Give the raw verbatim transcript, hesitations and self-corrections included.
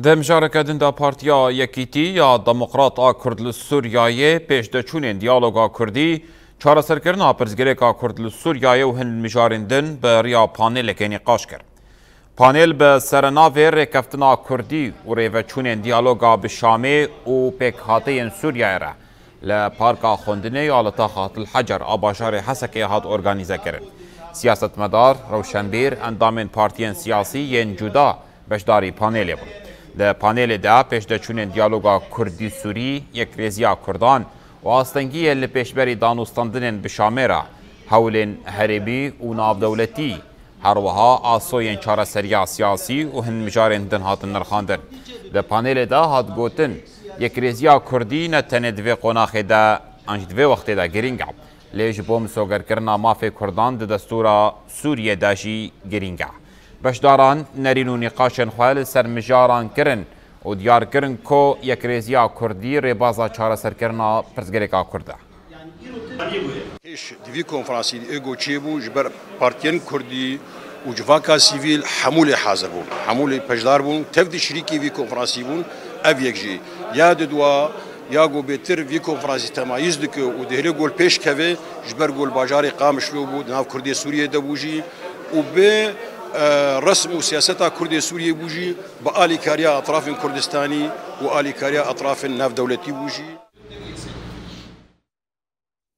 Di mijareke din de Partiya Yekîtî ya Demokrat a Kurd li Sûriyeyê pêşdeçûnên diyaloga Kurdî, çareserkirina pirsgirêka Kurd li Sûriyeyê û hin mijarên din bi riya panelekê nîqaş kir. Panel bi serenavê rêkeftina Kurdî û rêveçûnên diyaloga bi Şamê û pêkhateyên Sûriyeyê re li Parka Xwendinê ya li taxa Til Hecer a bajarê Hesekê hat organîze kirin. Siyasetmedar, rewşenbîr, endamên partiyên siyasî yên cuda beşdarî panelê bûn. Di panelê de pêşdeçûnên diyaloga Kurdî-Sûrî, yekrêziya Kurdan û astengiyên li pêşberî danûstandinên bi Şamê re, hewlên herêmî û navdewletî, her wiha asoyên çareseriya siyasî û hin mijarên din hatin nirxandin. Di panelê de hat gotin, yekrêziya Kurdî ne tenê di vê qonaxê de an jî di vê wextê de girîng e, lê ji bo misogerkirina mafê Kurdan di destûra Sûriyê de jî girîng e. Beşdaran nerîn û nîqaşên xwe li ser mijaran kirin û diyar kirin ku yekrêziya Kurdî rêbaza çareserkirina pirsgirêka Kurd e. Pêş di vî konferansî êgo çêbû ji ber partiyên Kurdî û civaka sivîl hemû lê hazir bûn. Hemû lê beşdar bûn, tev di şirîkî vî konferansî bûn, ev yek jî. Ya didwa, ya ku bêtir vî konferansî temayîz dike û dihêle ku li pêş keve, ji ber ku li bajarê Qamişlo bû, di nav Kurdê Sûriyê de bû jî û bi, e, resm û siyaseta Kurdê Sûriyê bû jî, bi alîkariya etrafên Kurdistanî û alîkariya etrafên navdewletî bû jî.